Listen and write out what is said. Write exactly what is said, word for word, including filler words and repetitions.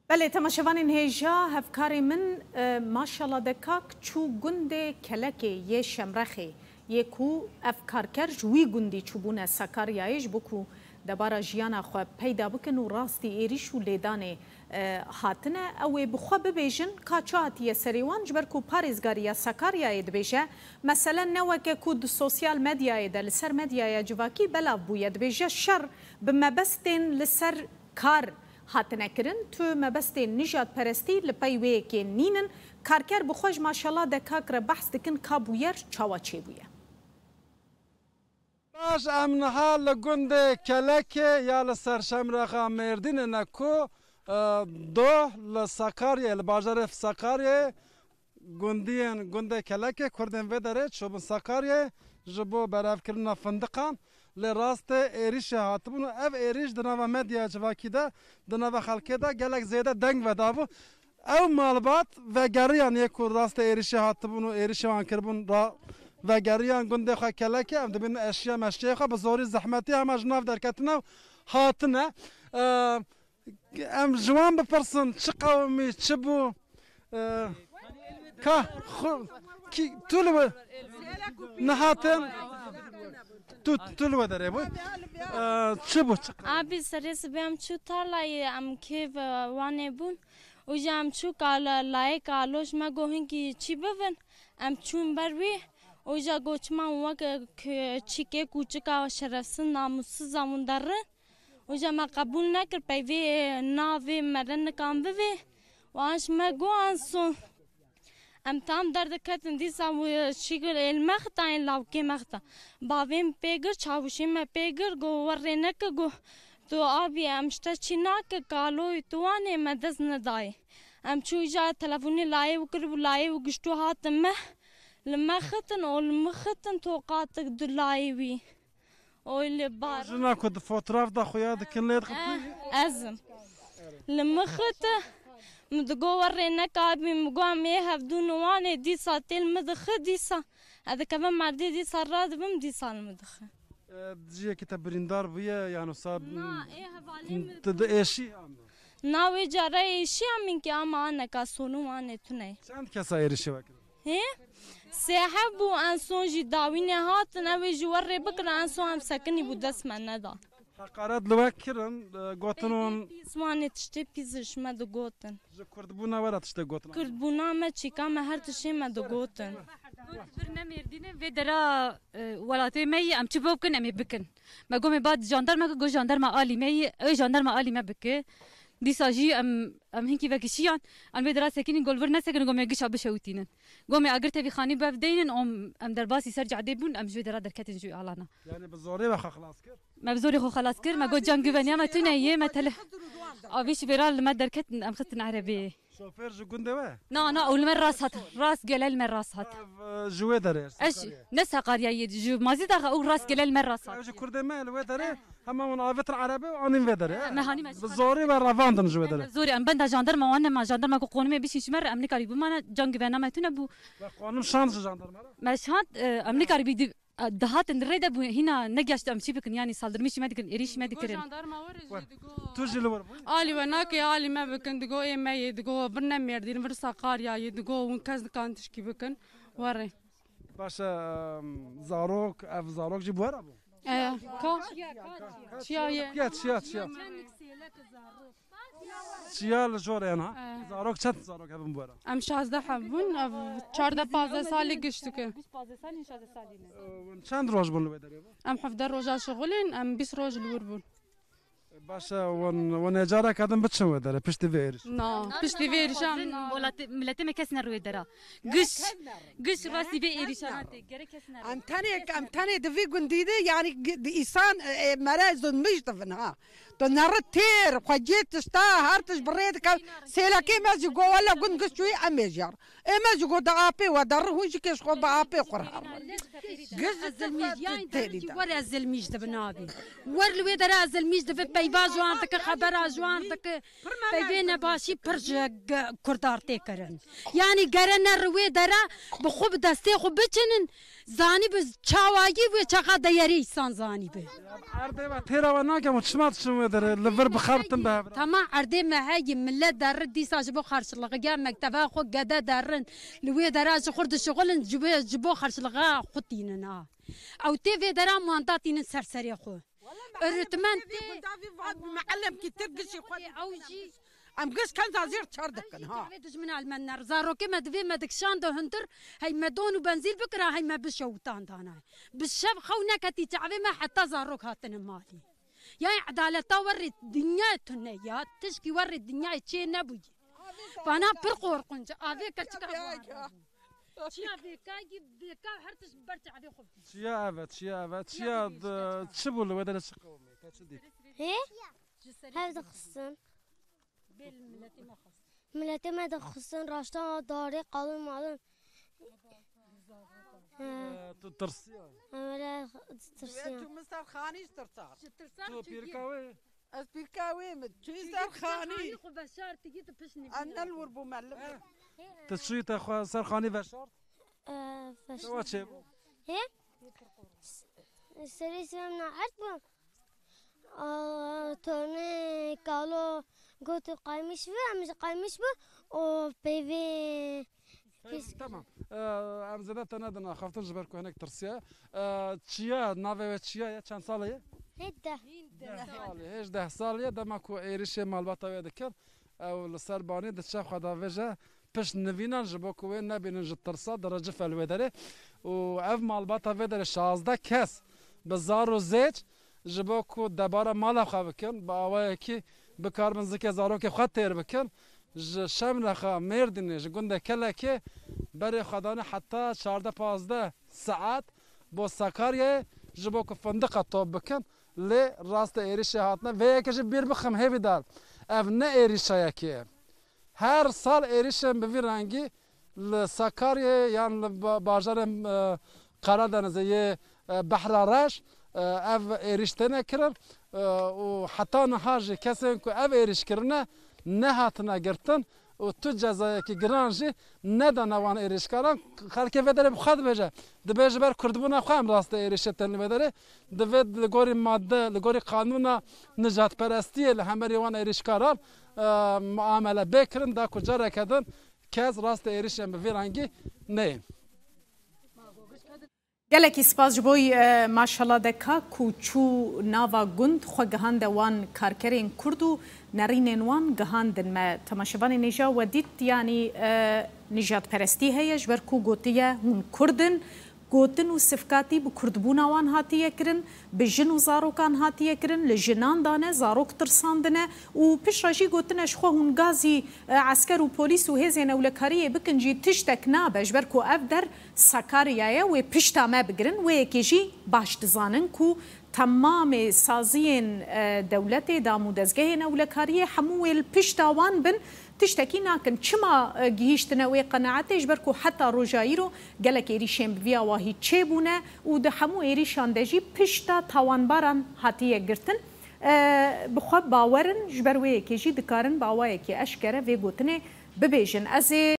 Belê, temaşevanên hêja, hevkarê min, e, maşala de kak çû gundê Kelekê yê Şemrexê, yê ku ev karker ji wî gundî çûbûne Sakaryayê, ji bo ku debara jiyana xwe peyda bikin û rastî êrîş û lêdanê, e, hatine. Ew ê bi xwe bibêjin ka çi hatiye serê wan, ji ber ku parêzgariya Sakaryayê dibêje, mesele ne weke ku di sosyal medyayê de, li ser medyaya civakî belav bûye, dibêje şer bi mebestên li ser kar hatine kirin. Tu mebestên nijadperestî li pey wê yekê nînin. Karker bi xwe ji maşala de kak re behs dikin ka bûyer çawa çêbûye. Baş, em niha li gundê Kelekê ya li ser Şemrexa Mêrdînê ne ku, e, doh li Sakaryayê, li bajarê Sakaryayê, gundiyên gundê Kelekê, kurdên vê derê çûbûn Sakaryayê ji bo berevkirina findiqan, lê rastê êrîşê hatibûn û ev êrîş di nava medyaya civakî de, di nava xelkê de gelek zêde deng vedabû. Ew malbat vegeriyan yê ku rastê êrîşê hatibûn û êrîşê wan kiribûn ra-, vegeriyan gundê xwe Kelekê, em dibînin eşya meşyayê xwe bi zorî zehmetî hema ji nav derketine û hatine. Eee, Em ji wan bipirsin, çi qewimî, çi bû? Ee, ka, xu-, kî, tu li we, nihatin, tu, tu li we derê bû. Ee, çi bû, çi qewimî? Abi, serê sibê em çû tarlayê, em kê ve wanê bûn. Uca em çû kala, layê kalo ji me got hinkî çî bivin. Em çûn ber wî. Uca got çima weke çîkê kûçika şerefsiz, namûssiz a hûn derin. Uca me qebûl nekir, peyvê navê me re nikan bivê. Wan ji me got, en son em tam derdiketin, dîsa û şîgir êl me xita, ên lawkê me xita. Bavê min pê gir, çavuşê me pê gir, got, we rê neke, got, tu abî, em ji te çî nake, kaloyê tu wanê, me dest nedayê. Em çû îca telefonê layê wî kiribû, layê wî giştû hatin me, li me xitin û li min xitin toqatik du layê wî. Oy li bar. Jina ku di fotoğraf da xuya dikin lê dixin. Eh, ez im. Li min xite, min digo we rê nekabî, min got em ê hevdû niwanê, dîsa têl min dixi, dîsa. Ez dikevim merdê, dîsa radibim, dîsa li min dixi. E, ciyekî te birîndar bûye, yan wisa. Na, ê hevalê min. Tu di êşî an. Na, wê cara êşî em min ki ama aneka sonu wanê tune. Çend kesa êrişê we kirin? Hê? Sê heb bû, en son jî dawînê hatin, ew ê ji we rê bikin, en son em sekinî bû dest me neda. Heqaret li we kirin, e, gotin hûn. Pîs wanê tiştê pîs ji me digotin. Ji kurdbûna we re tiştê gotin. Kurdbûna me, çîka me, her tiştê me digotin. Bir ne Mêrdînê vê dera, e, welatê me yî, em çi bo bikin, em ê bikin. Me gomê ba jandarma, got jandarma alî me yî, ew jandarma alî me bike. Dîsa jî em, em hinkî vekişiyan, em vê dera sekinîn, got li vir nesekin, gomê gişa bişewitînin. Gomê agir tevî xanî bev deynin, om, em derbasî ser cadê bûn, em ji vê dera derketin ji alana. Yani bi zorê we xwe xilas kir? Me bi zorê xwe xelas kir, me got can güveniya me tune ye, me tele-, avî ji vêra li me derketin, em xistin erebeyê. Şofêr ji gundê we? Na, na, ew li me rast hat, rast gele li me rast hat. Ev, e, ji wê derê, Ez Sakarya. Ne Sakarya ye, ji Mazî daxa ew rast gele li me rast hat. Ew ji kurdê me li wê derê, hema hûn avêtin erebê û anîn vê derê, he? Me hanî me Bi zorê we revandin ji wê derê. Zorê em benda jandarma wan nema, jandarma ku qonimê bişîn ji me re em nikarî bimana, can güvena me tune bû. We qonim şand ji jandarma re? Me şand, e, em nikarî bî di-, e, dihatin di rê de bû, hîna negeşt em çi bikin, yanî saldırmî ji me dikin, êrîş ji me dikirin. Jandarma were jî digo. Tu jî li wir bû? Alî we nake, alî me bikin, digo ê me yê, digo vir ne Mêrdîn, vir Sakarya yê, digo hûn kes dikan tişkî bikin. Were. Baş e, em, zarok, ev zarok jî bi we re bû? E, ka? Çiya ye? Çiya, çiya, çiya. Çiya li jor e na? E. Zarok, çend zarok hebin bi we re? Em şazdeh heb bûn, ev çardeh pazdeh salî giş dike. Pazdeh salî, şazdeh salî ne. E, hûn çend roj bûn li wê derê bû? Em hevdeh roja şixulên, em bîst roj li wir bûn. Baş e, wan, wan ê careke din biçin wê derê, piştî vê êrîş. Na, piştî vê êrîşan na. Welatê, miletê me kes nerin wê dera. Giş, giş rastî vê êrîşan tê. Gerek kes nerin. Em tenê, em tenê di vî gundî de, yanî gi-, di îsan, e, e, mere zulmîş dibin ha. Tu neri têr, xwecê tişta, her tişt bi rê dike. Sêlekê me jî got, wele gund giş çûyî em ê jî. Ê me ji got di apê we de ri hûn jî kê ji xwe bi apê xwe re re. Giz Ez zilmîj, ya înternet jî were ez zilmîj dibin abî. Wer li wê dere ez zilmîj dibin, peyva ji wan dike, xebera ji wan dike. Peyvê nebaşî pir ji ge-, kurdan tê kirin. Yanî gere ne ri wê dere bi xwe bi destê xwe biçinin, zanî bi çawayî wê çaxa deyerê îsan zanî bi. Erdê ve têra we nakem û çima diçin wê Li vir bixebtin bi hev re. Tamam, erdê me heyî, millet derin dîsa ji bo xerçlixiya mekteba xwe gede derin. Li wê dera ji xwe dişixulin, ji bo, ji bo xerçlixa xwe tînin ha. Ew tê vê dera manda tînin ser serê xwe. Öğretmen tê. Muallim ki tirgişi xwe. Ew jî Em giş kenza zêr çar dikin, ha. Çavê dijmin elmen ner. Zarokê me divê me dikşand hundir, hey me don û benzîl bikira, hey me bişewitandana. Bi şev xew neketî çavê me heta zarok hatine malî. Ya edaleta werê dinyayê tune ya, tişkî werê dinyayê çê nebûye. Bana pir qorqunc, avê keçika xwe. Çiya vêkayî, vêka her tişt ber çavê xwe. Çiya ev e, çiya ev e, çiya çi bû li wê derê çi qewimê, te çi dît? Hê? Hev dixistin. Bêl miletê me xwest. Miletê me dixistin, raştan darê qalin malin. He. Ee, tu tirsiya? Em öyle tirsiya. Tu min ser xanî jî tirsa. Tu pîrka wê? Ez pîrka wê me. Tu ser xanî. Xwe veşartî gî tu piş nivî. Ez ne li wir bû me li. Tu çûyî te xwe ser xanî veşart? Ee, veşart. Çawa çêbû? Hê? S-, serê sibê min erd bû. Aa, tornê kalo got û qaymiş bû, em ji qaymiş bû û peyvê Peyv-, tamam. Ee, em zêde te nedin axaftin ji ber ku hinek tirsiye. Ee, çiya, navê wê çiya ye? Çend salê ye? Hê deh. Deh salê, hêj deh salê ye. Dema ku êrişê malbata wê dikir, ew li ser banê diçe xwe davêje. Pişt nivînan ji bo ku wê nebînin ji tirsa, direcife li wê derê. Û ev malbata vê derê şazdeh kes bi zar û zêç ji bo ku debara mala xwe bikin, bi awayekî bikaribin zikê zarokê xwe têr bikin. Ji Şemrexa Mêrdînê, ji gundê Kelekê berê xwe dane heta çardeh pazdeh saet bo Sakaryayê ji bo ku findiqa top bikin. Lê rastê êrişê hatine. Vê yekê jî bîr bixim hêvîdar. Ev ne êrişa yekê ye. Her sal êrişên bi vî rengî li Sakaryayê yan li ba-, bajarên, e, Karadenizê yê, e, Behra Reş, e, ev êriş têne kirin, e, û heta niha jî kesên ku ev êriş kirine nehatine girtin û tu cezayekî giran jî nedane wan êrişkaran. Xelkê vê derê bi xwe dibêje. Dibê ji ber kurdbûna xwe em rastê êrişê tên li vê derê. Divê li gorî madde, li gorî qanûna nijadperestiyê li hemberî wan êrişkaran, e, muamele bê kirin, da ku careke din kes rastê êrişên bi vî rengî neyên. Gelekî spas ji bo, e, maşala de ka ku çû nava gund, xwe gihande wan karkerên kurd û nerînên wan gihandin me. Temaşevanên hêja we dît, yanî, e, nijadperestî heye, ji ber ku gotiye hûn kurd in, gotin û sifkatî bi kurdbûna wan hatiye kirin, bi jin û zarokan hatiye kirin, li jinan dane, zarok tirsandine û piştre jî gotine ji xwe hûn gazî, e, esker û polîs û hêzên ewlekariyê bikin jî tiştek nabe, ji ber ku ev der Sakaryayê wê pişta me bigirin, wê yekê jî baş dizanin ku temamê saziyên, e, dewletê, dam û dezgehên ewlekariyê hemû wê li pişta wan bin, tiştekî nakin. Çima, e, gihîştine wê qenaetê? Ji ber ku heta roja îro gelek êrîşên bi vî awahî çêbûne û di hemû êrîşan de jî pişta tawanbaran hatiye girtin. E, bi xwe bawer in, ji ber wê yekê jî dikarin bi awayekî eşkere vê gotinê bibêjin. Ez ê